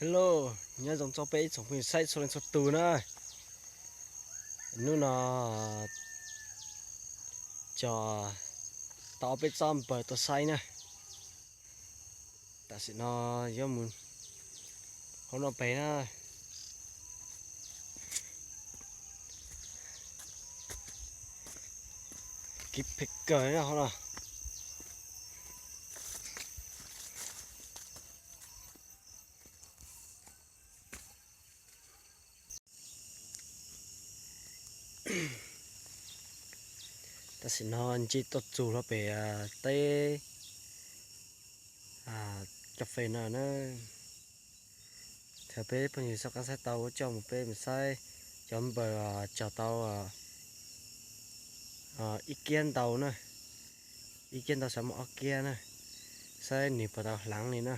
Hello, nyob zoo txog peb ib tsoom phooj ywg saib txhua leej txhua tus na. Hnub no cog tau ob peb tsob npawg tuaj saib na. Tam sim no yuav mus hauv no pem na. Kiv phem kawg na hauv no. Tam sim no nce tuaj txug lawm pem teb cà phê no na. Thaum peb phooj ywg sab qab saib tau ua coj mus peb mus saib cov npawg cog tau ib kiab ntau na, ib kiab ntau xav mus ob kiab na, saib nws puas tau hlaav li na.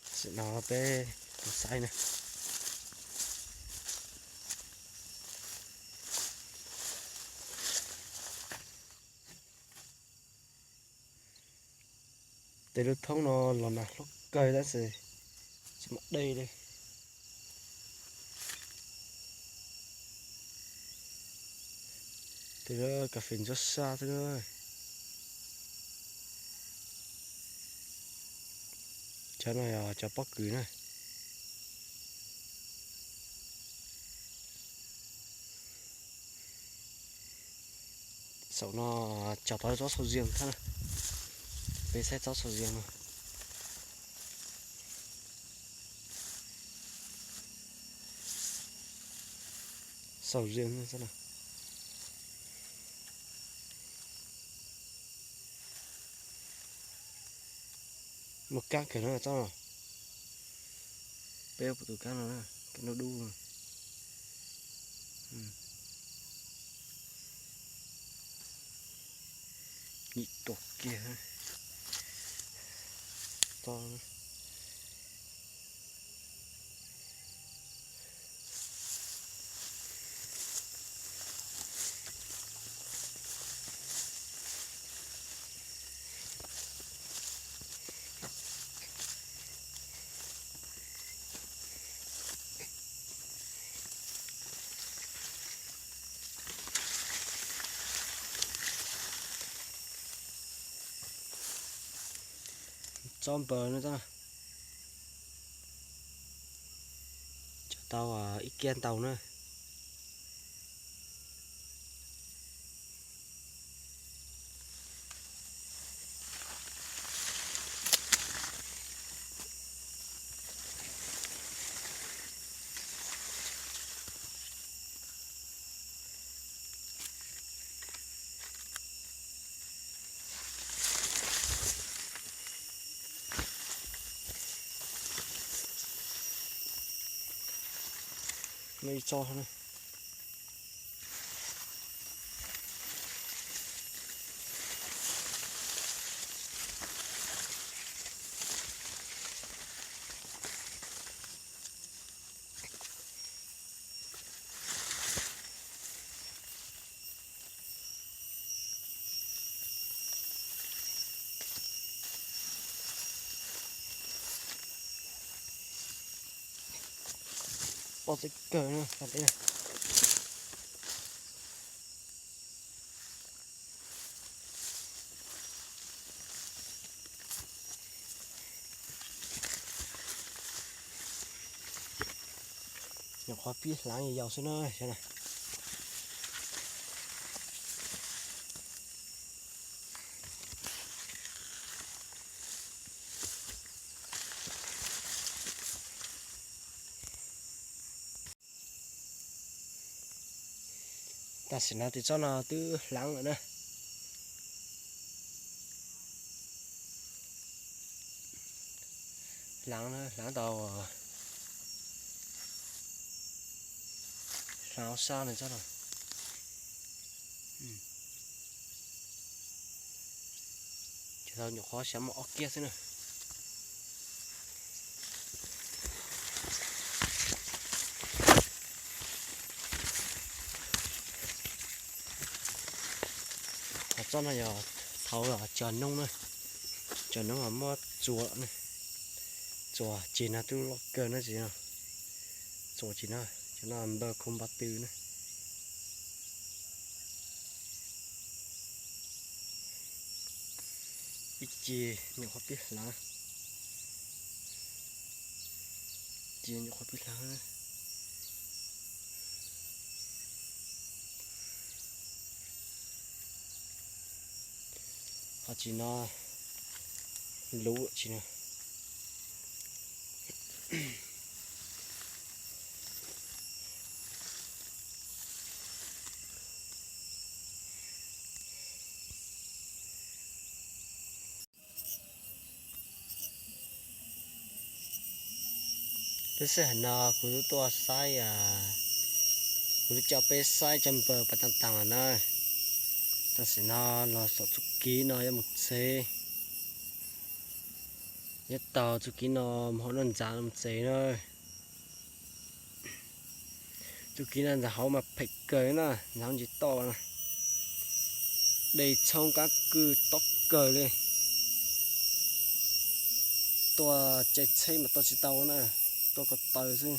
Tam sim no peb mus saib na. Tej lub thoob no los nag hlob kawg tab sis tsis muaj dej li. Tej lub cà phê ntsuab sab xwb. Cov no yog cov pob kws na. Saum no cog tau tsob sầu riêng thiab na. Peb saib tsob sầu riêng no. Sầu riêng no. Muaj kab kawg no tsob no. Peb ua tus kab no, kab dub dub. Nim tuaj kiag. Tsob npawg no, cog tau ib kiab ntau na. Ib tsob na. Pob txhawb kawg na. Nyuam qhuav pib hlaav yau xwb na. Tam sim no tus tsob no twb hlaav lawm na. Hlaav, hlaav tau, hlaav sab no tsob no. Ces tau nyuam qhuav xyav muaj ob kiab xwb na. No yog thaum tso noob na, tso noob muab txuas na, txuas ces no twb loj kawg na txiv no, txuas ces no, cov no npawg khau npab tw na. Ib ce nyuam qhuav pib hlav, ce nyuam qhuav pib hlav. Ho tsis no, luv tsis no. Lub sij hawm no kuv twb tuaj saib, kuv twb coj peb saib cov npawg pas tag tag lawm na. Tam sim no los saum txuj kev no yuav mus tsev, yuav taug txuj kev no mus hauv noj ntxav mus tsev na. Txuj kev no ntxeev hauv mas phem kawg na, ntxeev hauv ntsis toj na, dej tshoob kab kwj tob kawg li. Tuaj caij tsheb mas tuaj tsis tau na, tuaj ko taw xwb.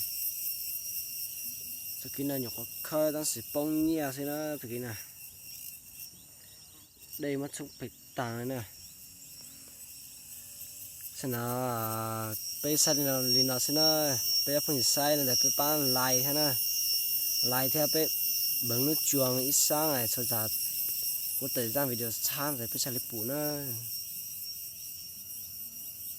Txuj kev no nyuam qhuav khawb tab sis poob nyiaj xwb na txuj kev na. Dej muab tshoob pem tag na. Xwb no, peb saib li no xwb na, peb ob phooj ywg saib no ntawd peb pab like thiab na, like thiab peb beev lub tsuas ib sab txhua txag kuv tawm zaj video tshab ntawd peb saib li pum na.